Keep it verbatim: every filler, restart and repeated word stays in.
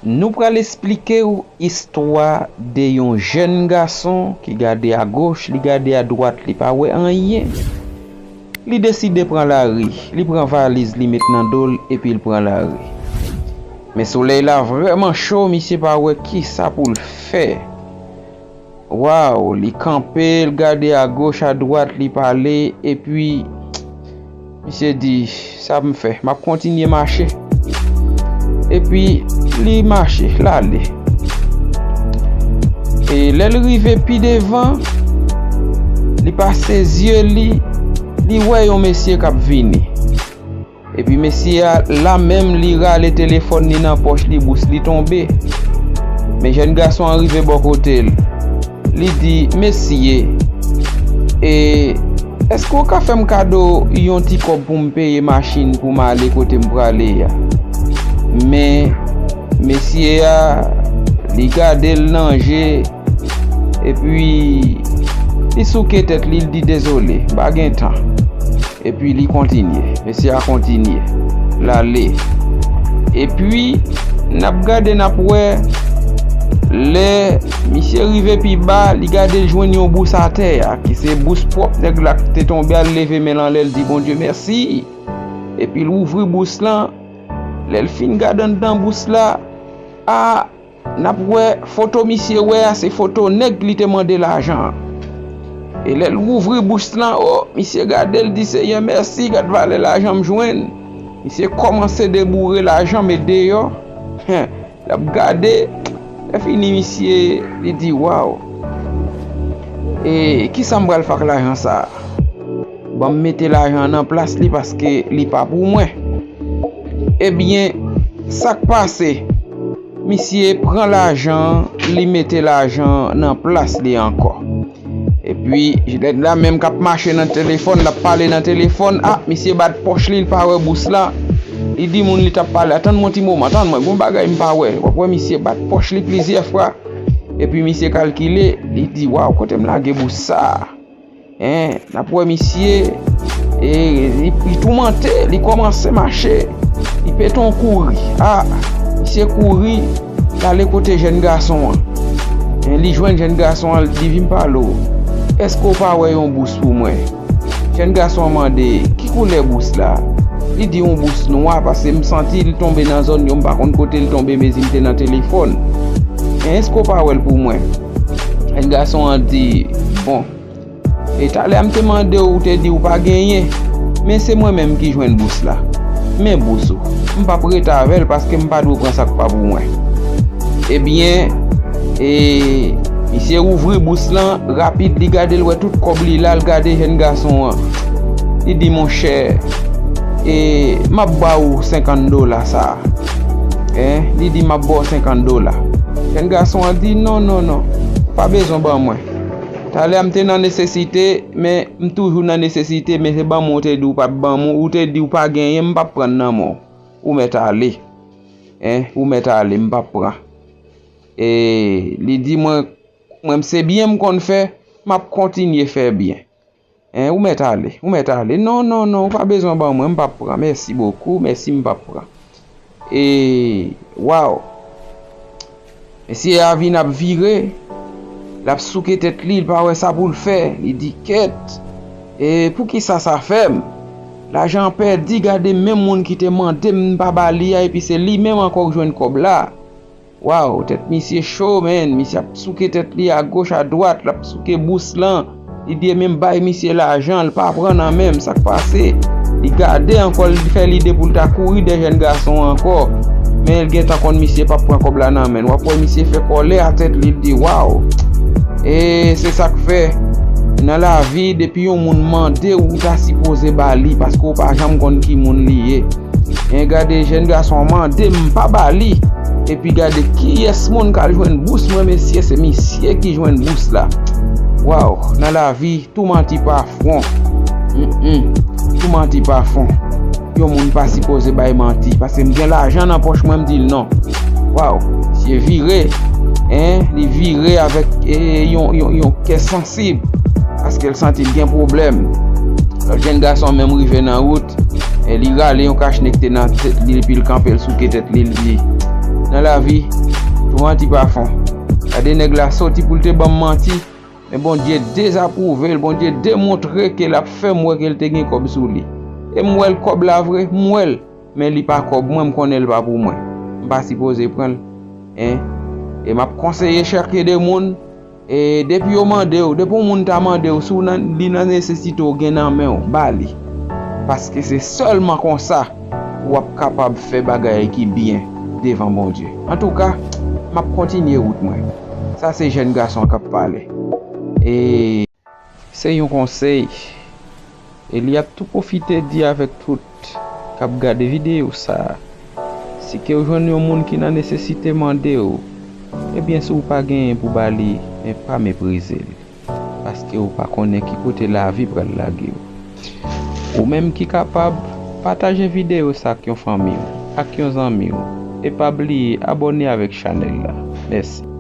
Nou pral esplike w istwa de yon jèn gason ki gade agoch, li gade adwat, li pa wè anyen. Li deside pran lari, li pran valiz li met nan do l epi l pran lari. Men solèy la vrèman cho, misye pa wè kisa pou l fè. Waw, li kanpe, l gade agoch, adwat, li pale, epi misye di, "Sa m fè? M ap kontinye mache." Epi li mache, l ale. E lè l rive pi devan, li pase zye li, li wè yon mesye k ap vini. Epi mesye a la menm, li rale telefòn li nan pòch li, bous li tonbe. Men jèn gason an rive bò kote l. Li di, "Mesye, e èske w ka fè m kado yon ti kòb pou m peye machin pou m ale kote m prale a?" Men mesye a, li gade l nan je, epi li souke tèt li, li di, "Dezole, m pa gen tan." Epi li kontinye. Mesye a kontinye. L ale. Epi, n ap gade, n ap wè, lè misye rive pi ba, li gade, l jwenn yon bous atè a, ki se bous pwòp nèg la ki te tonbe a, l leve men l anlè, l di, "Bondye mèsi." Epi l ouvri bous lan. Lè l fin gade anndan bous la, a, n ap wè foto misye wè a, se foto nèg li te mande lajan an. E lè l ouvri bous lan, o, misye gade, l di, "Seyè, mèsi, gad valè lajan m jwenn." Misye kòmanse deboure lajan, met deyò. Hen, l ap gade. Lè fini, misye, li di, "Waw. E kisa m pral fè ak lajan sa a? Ban m mete lajan an nan plas li, paske li pa pou mwen." Ebyen, sa k pase? Misye pran lajan an, li mete lajan an nan plas li ankò. Epi, nèg la menm k ap mache nan telefòn, l ap pale nan telefòn, a, misye bat pòch li, li pa wè bous la. Li di moun li t ap pale a, "Tann mwen ti moman, tann mwen, gon bagay m pa wè." W ap wè misye bat pòch li plizyè fwa. Epi misye kalkile, li di, "Waw, kote m lage bous sa a?" Hen, n ap wè misye, e, li, li toumante, li kòmanse mache, li pete yon kouri. A, misye kouri, l ale kote jèn gason an. Hen, li jwenn jèn gason an, li di, "Vin pale w. Èske w pa wè yon bous pou mwen?" Jèn gason an mande, "Ki koulè bous la?" Li di, "Yon bous nwa, paske m santi l tonbe nan zòn yo, m pa konn kote l tonbe, mezi m te nan telefòn. Hen, èske w pa wè l pou mwen?" Jèn gason an di, "Bon, e talè a m te mande w, ou te di w pa genyen, men se mwen menm ki jwenn bous la. Men bous ou. M p ap rete avè l paske m pa dwe pran sa k pa pou mwen." Ebyen, e, misye ouvri bous lan rapid, li gade, l wè tout kòb li la, l gade jèn gason an. Li di, "Monchè, e, m ap ba w senkant dola sa a." Hen, li di, "M ap ba w senkant dola." Jèn gason an di, "Non, non, non, pa bezwen ban mwen. Talè a m te nan nesesite, men m toujou nan nesesite, men se ban mwen ou te di w p ap ban mwen, ou te di w pa genyen, m p ap pran nan men w. Ou mèt ale. Hen, ou mèt ale, m p ap pran." E li di, "Mwen, mwen, se byen m konn fè, m ap kontinye fè byen." Hen, ou mèt ale, ou mèt ale. "Non, non, non, ou pa bezwen ban mwen, m p ap pran. Mèsi bokou, mèsi, m p ap pran." E, waw. Mesye a vin ap vire, l ap souke tèt li, li pa wè sa pou l fè. Li di, "Kèt, e poukisa sa fè m? Lajan an pèdi, gade menm moun ki te mande m, m pa ba li a, epi se li menm ankò k jwenn kòb la." Waw, tèt misye cho, menn. Misye ap souke tèt li agoch, adwat, l ap souke bous lan. Li di, "Men bay misye lajan, l pa pran nan men m, sa k pase?" Li gade ankò, li fè lide pou l ta kouri dèyè jèn gason an ankò. Men l gentan konn misye p ap pran kòb la nan men l. W ap wè misye fè kòlè a tèt li, l di, "Waw!" E se sa k fè, nan lavi, depi yon moun mande w, ou ta sipoze ba li, paske w pa janm konn ki moun li ye. En, gade, jèn gason an mande m pa ba li. Epi gade kiyès moun k al jwenn bous mwen, mesye, se misye ki jwenn bous la. Waw, nan lavi, tou manti pa fwon. Mm, mm. Tou manti pa fwon. Yon moun pa sipoze bay manti, paske m gen lajan nan pòch mwen, m di l non. Waw, misye vire, en, li vire avèk, e, yon, yon, yon kè sansib, paske l santi l gen pwoblèm. Lòt jèn gason menm rive nan wout, e li rale yon kachnen ki te nan tèt li, epi l kanpe, l souke tèt li, l di, nan lavi, tou manti pa fon. Gade nèg la soti pou l te ban m manti, men Bondye dezapwouve l, Bondye demontre ke l ap fè m wè ke l te gen kòb sou li. E m wè l kòb la vre, m wè l, men li pa kòb mwen, m konnen l pa pou mwen. M pa sipoze pran l, en. E m ap konseye chak de moun, e depi yo mande w, depi yon moun ta mande w, si w nan, li nan nesesite w gen nan men w, ba li. Paske se sèlman konsa w ap kapab fè bagay ki byen devan Bondye. Antouka, m ap kontinye wout mwen. Sa se jèn gason k ap pale. E se yon konsèy. E li ap tou pwofite di avèk tout k ap gade videyo sa a, si ke w jwenn yon moun ki nan nesesite mande w, ebyen si w pa genyen pou ba li, men pa meprize l, paske w pa konnen ki kote lavi pral lage w. Ou menm ki kapab, pataje videyo sa ak yon fanmi w, ak yon zanmi w, e pa bliye abòne avèk chanèl la. Mèsi.